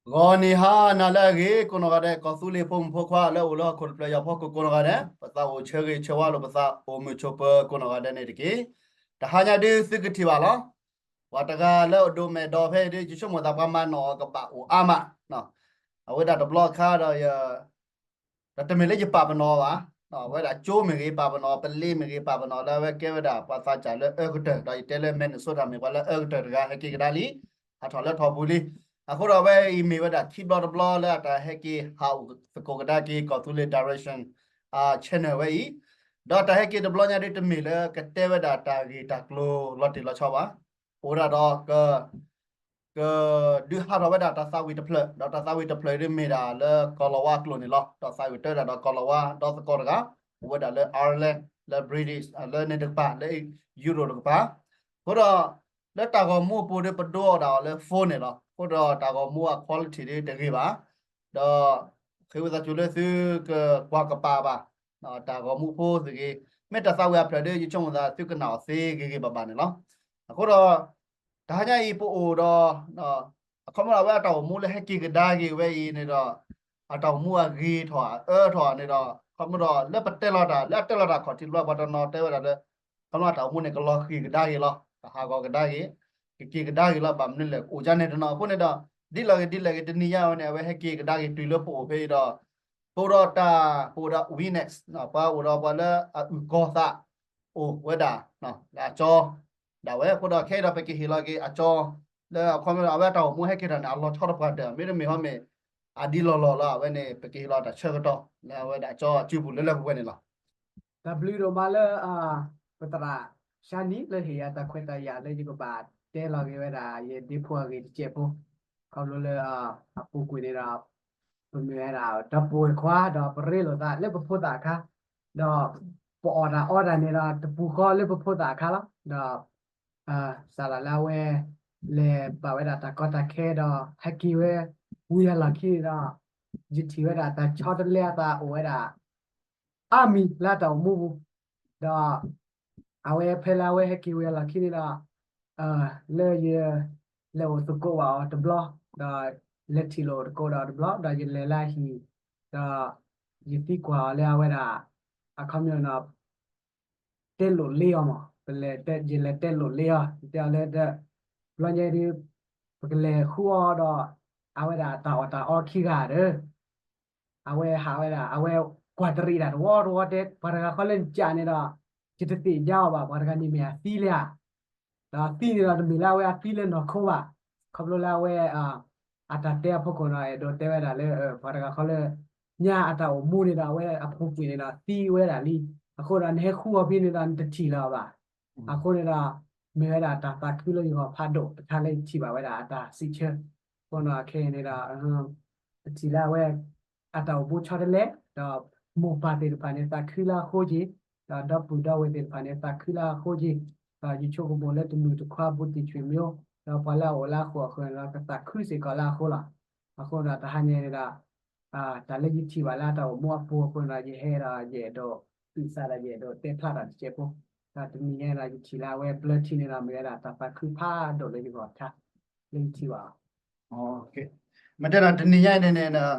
ဂီၤနံၤဟါနၤလၢအဂ့ၤ ကိးနီၢ်ဂၤဒဲး ကီၢ်သူလ့ၤဖိမုၣ်ဖိခွါလၢအိၣ်လၢဟီၣ်ခိၣ်တဖျၢၣ်ယီၤဖီခိၣ်ကိးနီၢ်ဂၤဒဲး ပသးအိၣ်ဆၢဂ့ၤဆၢဝါလိာ်ပသးအိၣ်မုာ်ဆိးပၢၤကိးနီၢ်ဂၤဒဲးန့ၣ်တက့ၢ်. တဟါညါဒုးသုကထံၣ်ဘၣ်လီၤ. ပှၤတဂၤလၢအဒိးမဲာ်ဒီးဖဲအံၤဒုး ယဆိကမိၣ်သးပှၤမၤနီၣ်အီၤကဘၣ်အိၣ်အါမး, အဝဲဒၣ်တဘျီအခါဒီး ဒီးတမ့ၢ်လၢယပာ်ပနီၣ်ဘၣ်, အဝဲဒၣ်ကၠိမ့ၢ်ဂ့ၤပာ်ပနီၣ်, ပလ့မ့ၢ်ဂ့ၤပာ်ပနီၣ် လၢအဝဲကဲဝဲဒၣ်ပှၤသးစၢ်လၢအၢကတၢၢ် ဒီးယတဲလၢ Minnesota မ့ၢ်ပှၤလၢအၢကတၢၢ်တဂၤ ဟဲက့ၤကဒါလံ, ဟးထီၣ်လၢထီၣ်ပူၤလံ. အဃိဒီးအဝဲအံၤမ့ၢ်ဝဲဒၣ်ခံဘျီတဘျီလၢအတၢ်ဟဲက့ၤဟးအိၣ်သကိးကဒါက့ၤ ကီၢ်သူလ့ၤ direction channel ဝဲအံၤ, ဒီးတၢ်ဟဲက့ၤတဘျီညါဒုး တမ့ၢ်လၢကတဲဝဲဒၣ်တၢ်ဂ့ၢ်တၢ်ကျိၤလီၤတံၢ်လီၤဆဲးဘၣ်. အိၣ်ဒၣ်ဒီး ကဒုးဟးထီၣ်ဝဲဒၣ်တၢ်သးဝံၣ်တဖျၢၣ်, ဒီးတၢ်သးဝံၣ်တဖျၢၣ်အံၤဒုးမ့ၢ်ဒၣ်လၢကီၢ်လီၤဝါအကျိာ်န့ၣ်လီၤ. ဒီးသးဝံၣ်တၢဝဲဒၣ်ဒီးကီၢ်လီၤဝါဒီသကိးတဂၤ, အိၣ်ဝဲဒၣ်လၢ Ireland, လၢ British, လၢန့ၣ်တကပၤ, လၢ Europe တကပၤ. အဃိဒီး လၢတၢ်ဂီၤမူအပူၤဒုး ပဒိအီၣ်ဒၣ်အီၤလၢ phone န့ၣ်လီၤ. အဃိဒီးတၢ်ဂီၤမူအ quality ဒုးတဂ့ၤဘၣ်. ဒီး ဃ့ဝံသးစူၤလၢသုကကွၢ်ကပာ်ဘၣ် တၢ်ဂီၤမူဖိသ့ၣ်ဂ့ၤ, မ့ၢ်တၢ်သးဝံၣ်အဖျၢၣ်ဒုး ယဆိကမိၣ်သးသုကနၣ်အီၤသ့ဂ့ၤဂ့ၤဘၣ်ဘၣ်န့ၣ်လီၤ. အဃိဒီး တဟါညါအံၤပအိၣ်ဒီး အခီပညီအဝဲအတၢ်အိၣ်မူလၢဟဲက့ၤကဒါက့ၤဝဲအံၤန့ၣ်ဒီး အတၢ်အိၣ်မူအဂ့ၤထီၣ်အအၢထီၣ်န့ၣ်ဒီး အခီပညီဒီး လၢပတဲလီၤတၢ် လၢအတဲလီၤတၢ်ခီၣ်ထံးတဘျီ ပှၤတနီၤတဲဝဲဒၣ်လၢ အခီပညီတၢ်အိၣ်မူန့ၣ် ကလီၤဃံၤကဒါက့ၤလီၤ, ကဟးဂီၤကဒါက့ၤ, ကက့ၤကဒါက့ၤလီၤ. ဘၣ်မနုၤလဲၣ် အိၣ်ကန့ၣ်တနီၤအဃိန့ၣ်ဒီး ဒ်လဲၣ်ဂ့ၤဒ်လဲၣ်ဂ့ၤ တနံၤညါဝဲန့ၣ် အဝဲဟဲက့ၤကဒါက့ၤတုၤလၢပအိၣ်ဖဲအံၤဒီး ပအိၣ်ဒီးတၢ် ပအိၣ်ဒီး witness ပှၤအိၣ်ဒီးပှၤလၢအအုၣ်ကီၤသး အိၣ်ဝဲဒၣ် လၢအကၠီ ဒၣ်ဝဲအဃိဒီး ခဲအံၤဒီးပကဟ့ၣ်လီၤက့ၤအကၠီ လၢအခီပညီအဝဲအတၢ်အိၣ်မူဟဲက့ၤထီၣ်န့ၣ် အလီၤဆီတပှၢ်တၢၢ် မ့တမ့ၢ်ဟီမ့ၢ် အဒ်လီၢ်လီၢ်လီၤ. အဝဲန့ၣ် ပကဟ့ၣ်လီၤတၢ်ဆၢကတီၢ် လၢအဝဲဒၣ်ကၠီအစုပူၤလၢလၢပှဲၤပှဲၤန့ၣ်လီၤ. တၢ်ဘျုးဒိၣ်မးလၢ ပသရၣ် Shani လၢဟ့ၣ်ယၤတၢ်ခွဲးတၢ်ယာ်လၢယကဘၣ်တဲလီၤက့ၤဝဲဒၣ် ယဒ့ဖိအဂ့ၢ်တစဲးဖိ ခီဖျိလၢ အပူၤကွံာ်န့ၣ်ဒီး ပမ့ၢ်ဝဲဒၣ် ဒီပုၢ်ဝဲၢ်ခွါ ဒီးပရ့လိာ်သးလၢပဖိသၣ်အခါ ဒီးပအီၣ်တၢ်အီတၢ်န့ၣ်ဒီး တပူၤဃီလၢပဖိသၣ်အခါလီၤ. ဒီး စးလၢအဝဲ လဲၤဘၣ်ဝဲဒၣ်တၢ်ကီတၢ်ခဲဒီး ဟဲက့ၤဝဲ ဝံၤအလီၢ်ခံန့ၣ်ဒီး ယထံၣ်ဝဲဒၣ်တၢ်ဆီတလဲအသးအိၣ်ဝဲဒၣ် အါမံၤလၢအတၢ်အိၣ်မူပူၤ, ဒီး အဝဲဖဲလၢအဝဲဟဲက့ၤဝံၤအလီၢ်ခံန့ၣ်ဒီး လၢယ လဲၤအိၣ်သကိးဘၣ်အီၤတဘျီ, ဒီးလဲၤထံၣ်လိာ်သကိးဒီးတဘျီ, ဒီးယလဲၤလၢအဟံၣ်, ဒီး ယသံကွၢ်အီၤလၢအဝဲဒၣ် အခီပညီန့ၣ် တဲလိာ်လ့အီၤမး, ပလဲၤတဲ ယလဲၤတဲလိာ်လ့အီၤ, ယတဲအီၤလၢ တဘျီညါဒုး ပကလဲၤဃုအီၤဒီး အဝဲဒၣ်တၢ်အီၣ်တၢ်အီခံဂၤဒီး အဝဲဟးဝဲဒၣ် အဝဲကွၢ်တရံးဒၣ်တဝီတဝီတဲ ပှၤတဂၤဃီလၢနကးန့ၣ်ဒီး ယတသ့ၣ်ညါအီၤဘၣ်, ပှၤတဂၤန့ၣ်မ့ၢ်အသံလံဧါ, ဒီးသံန့ၣ်ဒီး တမ့ၢ်လၢအဝဲအသံလၢနီၢ်ခိဘၣ်, ခီဖျိလၢအဝဲ အတၢ်တဲအဖီခိၣ်ဒီး အဲၣ်ဒိးတဲဝဲဒၣ်လၢ ပှၤတဂၤဃီလၢ ညါအတၢ်အိၣ်မူန့ၣ်ဒီး အဝဲအပူၤကွံာ်န့ၣ်ဒီး သံဝဲဒၣ်လံ, အဃိဒီးနဟဲဃုအီၤဖဲန့ၣ်ဒီး နတထံၣ်လၢၤဘၣ်, အဃိန့ၣ်ဒီး မ့ၢ်ဝဲဒၣ်တၢ်သးခုလၢယဂီၢ်ဖးဒိၣ် တခါလၢယထံၣ်ဘၣ်ဝဲဒၣ်အတၢ်စံးဆၢ, အဃိဒီးခဲအံၤန့ၣ်ဒီး ပထံၣ်လၢအဝဲ အတၢ်အိၣ်မူဆီတလဲ, ဒီးမိၢ်ပၢ်သ့ၣ်တဖၣ်န့ၣ် သးခုလၢအဃိက့ၤ, ဒီးဒီပုၢ်ဒီဝဲၢ်သ့ၣ်တဖၣ်န့ၣ် သးခုလၢအဃိက့ၤ, ဒီးယဆိကမိၣ်လၢတမုၢ်တခွါဘူးတံၢ်ဆွေမျိုး, ဒီးပှၤလၢအအိၣ်လၢအဃိာ်အဃၢၤန့ၣ်ဒီး ကသးခုစ့ၢ်ကီးလၢအဃိလီၤ. အဃိဒီးတဟါညါန့ၣ်ဒီး တၢ်လၢယထံၣ်ဘၣ်လၢအတၢ်အိၣ်မူအပူၤအဃိန့ၣ်ဒီး ယဟဲဒီးယအဲၣ်ဒိး အုၣ်သးဒီးယအဲၣ်ဒိးတဲဖျါတၢ်တစဲးဖိ, ဒီးတနံၤညါန့ၣ်ဒီး ယထံၣ်လၢအဝဲဘျၢထံန့ၣ်ဒီး မ့ၢ်ဝဲဒၣ်တၢ်သးခုဖးဒိၣ်လၢယဂီၢ်တခါ လၢယထံၣ်ဘၣ်အီၤ မ့ၢ်တဲဒီးတနံၤညါအံၤန့ၣ်န့ၣ်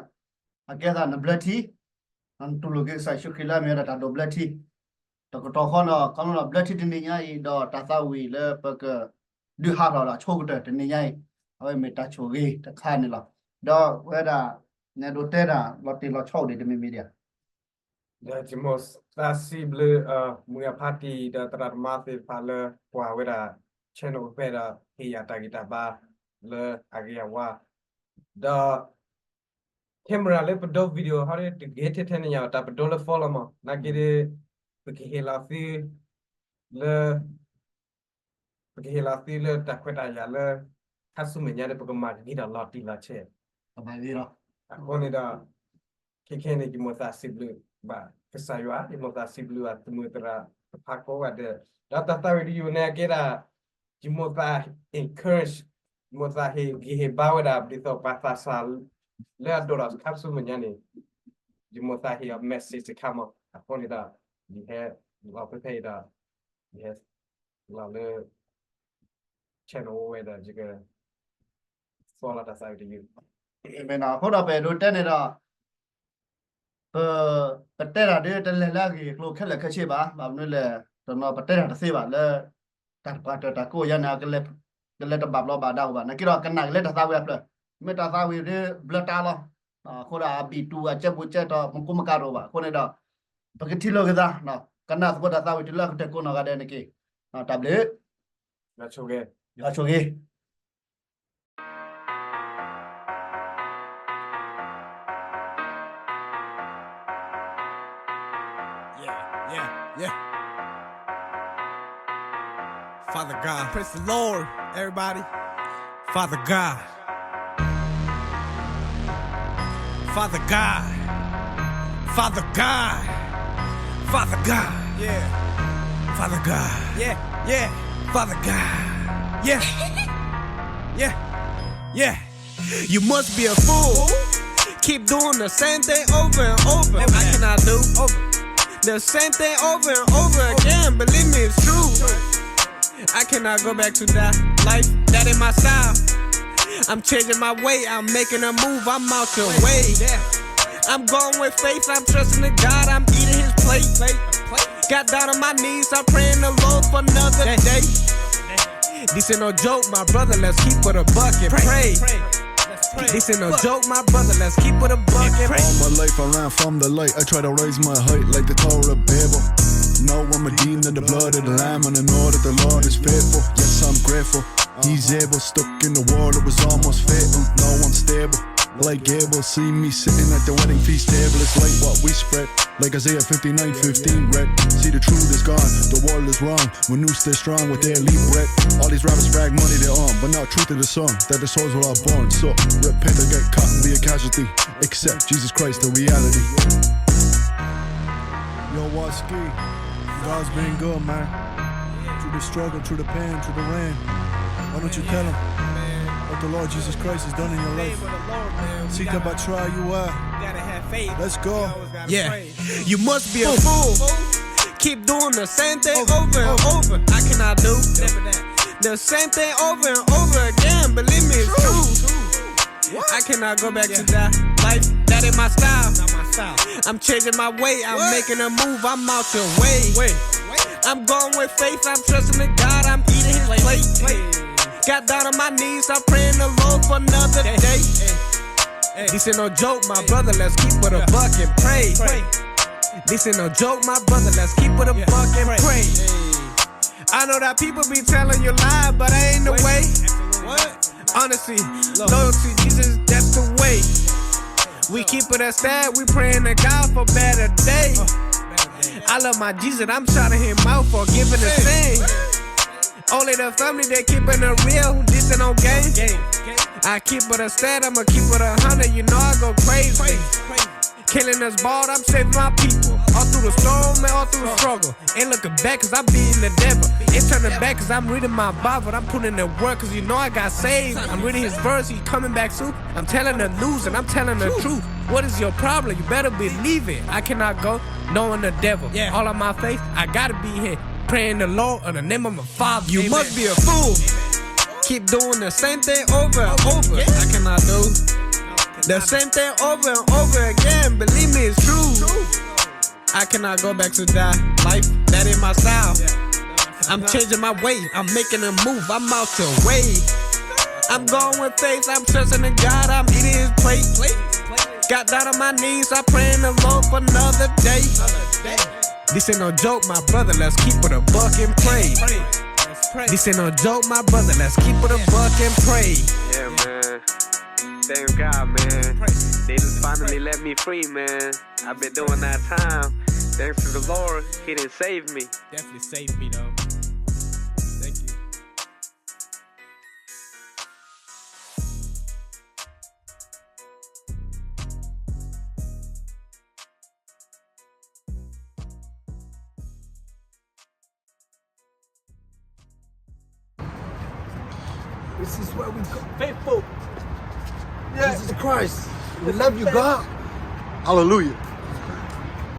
အကဲသးနဘျၢထံ, နတူၢ်လိာ်က့ၤကစၢ်ယ့ၣ်ၡူးခရံာ်လၢအမ့ၢ်ဝဲဒၣ်တၢ်ဒိးဘျၢထံ, တကတီၢ်ဃီန့ၣ် ခီဖျိလၢဘျၢထံတနံၤညါအံၤ ဒီးတၢ်သးဝံၣ်လၢပကဒုးဟးထီၣ်ဒီးဆိကတၢၢ်တနံၤညါအံၤ အဝဲမ့ၢ်တၢ်ဆိၣ်ဂ့ၤတခါန့ၣ်လီၤ. ဒီးဝဲဒၣ် နအဲၣ်ဒိးတဲတၢ်လီၤတံၢ်လီၤဆဲးအိၣ်ဒံးတမံၤမံၤဒံးဧါ. ဒီးယမိၢ်သးစံးဘျုး မုၢ်အဖါတံၢ်ဒီးသရၣ်သမါသ့ၣ်တဖၣ်လၢ ကွၢ်ဝဲဒၣ် channel ဖဲဒီး ဟ့ၣ်ယၤတၢ်ဂံၢ်တၢ်ဘါ လၢအဂ့ၤအဝါ, ဒီး camera လၢပဒိ video ဟီဒ်တဂ့ၤထဲထဲန့ၣ်ညါ တၢ်ပဒိလၢ phone လီၤမး နာ်က့ဒ် ပကဟ့ၣ်လီၤသု လၢ ပကဟ့ၣ်လီၤသုလၢတၢ်ခွဲးတၢ်ယာ်လၢ ခါဆူမဲာ်ညါဒီး ပကမၤကဂ့ၤဒီးလီၤတံၢ်လီၤဆဲး အဃိန့ၣ်ဒီး ခဲခဲန့ၣ် ယမိၢ်သးစံးဘျုးဘၣ်ကစၢ်ယွၤ, ယမိၢ်သးစံးဘျုးဘၣ်တမုာ်သရၣ်တဖၣ်ကိးဂၤဒဲး, ဒီးတၢ်သးဝံၣ်တယုၢ်န့ၣ် အကဲဒၣ် ယမိၢ်သး encourage, ယမိၢ်သးဟ့ၣ်ဂံၢ်ဟ့ၣ်ဘါဝဲဒၣ် ဒ်သိးပှၤသးစၢ်လၢအဒိၣ်ဒီးခါဆူမဲာ်ညါန့ၣ်, ယမိၢ်သးဟ့ၣ်အီၤ message တခါမး, အဃိန့ၣ်ဒီး ယဟဲလီၤဖဲဖဲအံၤဒီး ယဟဲလီၤလၢ channel ဝဲဒီး ယက သီလီၤတၢ်သးဝံၣ်တယုၢ် အဃိဒီးပအဲၣ်ဒိးတဲန့ၣ်ဒီး ပ ပတဲတၢ်ဒ်တလဲၤလၢအဂ့ၢ်အကျိၤခဲလၢာ်ခဲဆ့ဘၣ်. ဘၣ်မနုၤလဲၣ်, တနီၤပတဲတၢ်တသ့ဘၣ်လၢ တၢ်တပှၢ်တၢၢ်တၢ်ကိးယၤန့ၣ် ကလဲၤတဘၣ်ဘျီးဘၣ်ဒါအိၣ်ဘၣ်. နာ်က့ဒီးကနၣ်က့ၤလၢတၢ်သးဝံၣ်အဖျၢၣ်, မ့ၢ်တၢ်သးဝံၣ်ဒ်ဘျၢတၢ်လီၤ. အဃိဒီးအဘံၣ်တူၢ်အကဲဘူးကဲတီၤ မူကိးမကၤတအိၣ်ဘၣ်. အဃိန့ၣ်ဒီး ပကထံၣ်လိာ်က့ၤသး, ကနၣ်သကိးတၢ်သးဝံၣ်တုၤလၢအကတၢၢ်ကိးနီၢ်ဂၤဒဲးန့ၣ်တက့ၢ်. တၢ်ဘျုး, ယွၤဆိၣ်ဂ့ၤ. Yeah, yeah, yeah. Father God, praise the Lord, everybody. Father God. Father God. Father God. Father God. Yeah. Father God. Yeah, yeah. Father God. Yeah. Yeah. Yeah. You must be a fool. Keep doing the same thing over and over. I cannot do the same thing over and over again. Believe me, it's true. I cannot go back to that life. That ain't my style. I'm changing my way. I'm making a move. I'm out your way. I'm going with faith. I'm trusting in God. I'm eating his plate. Got down on my knees. I'm praying the Lord for another day. This ain't no joke, my brother. Let's keep it a buck and pray. This ain't no joke, my brother. Let's keep it a buck and pray. All my life I ran from the light. I try to raise my height like the Tower of Babel. Now I'm redeemed in the blood of the Lamb, and I know that the Lord is faithful. Yes, I'm grateful. He's able, stuck in the world, it was almost fatal. Now I'm stable. Like Gable, see me sitting at the wedding feast table. It's like what we spread. Like Isaiah fifty-nine fifteen read. See, the truth is gone, the world is wrong. We knew stay strong with their elite bread. All these rappers brag money they own, but not truth in the song that the souls were all born. So repent or get caught and be a casualty. Accept Jesus Christ, the reality. Yo, what's good? God's been good, man. Through the struggle, through the pain, through the rain. Why don't you tell him what the Lord Jesus Christ has done in your life? Seek him by trial you are. Let's go. Yeah. You must be a fool. Keep doing the same thing over and over. I cannot do the same thing over and over again. Believe me, it's true. I cannot go back to that life. That ain't my style. I'm changing my way. I'm making a move. I'm out your way. I'm going with faith. I'm trusting in God. I'm eating his plate. Got down on my knees. I'm praying the Lord for another day. This ain't no joke, my brother. Let's keep it a buck and pray. This ain't no joke, my brother. Let's keep it a buck and pray. I know that people be telling you lie, but I ain't the way. Honestly, loyalty, Jesus, that's the way. We keep it a stat, we praying to God for better day. I love my Jesus, I'm shouting him out for giving a sin. Only the family that keeping it real, this ain't no game. I keep it a stat, I'ma keep it a hundred, you know I go crazy. Killing us bald, I'm saving my people. All through the storm and all through the struggle. Ain't looking back cause I'm beating the devil. Ain't turning back cause I'm reading my Bible. I'm putting in the work cause you know I got saved. I'm reading his verse, he coming back soon. I'm telling the news and I'm telling the truth. What is your problem? You better believe it. I cannot go knowing the devil. All on my face, I gotta be here. Praying the Lord in the name of my Father. You must be a fool. Keep doing the same thing over and over. I cannot do the same thing over and over again. Believe me, it's true. I cannot go back to that life. That ain't my style. I'm changing my way. I'm making a move. I'm out your way. I'm going with faith. I'm trusting in God. I'm eating his plate. Got down on my knees. I'm praying the Lord for another day. This ain't no joke, my brother. Let's keep it a buck and pray. This ain't no joke, my brother. Let's keep it a buck and pray. Yeah, man. Thank God, man. They just finally let me free, man. I've been doing that time. Thanks to the Lord, he didn't save me. Definitely saved me, though. Thank you. This is where we go. Faithful. Yeah. Jesus Christ. We love you, God. Hallelujah.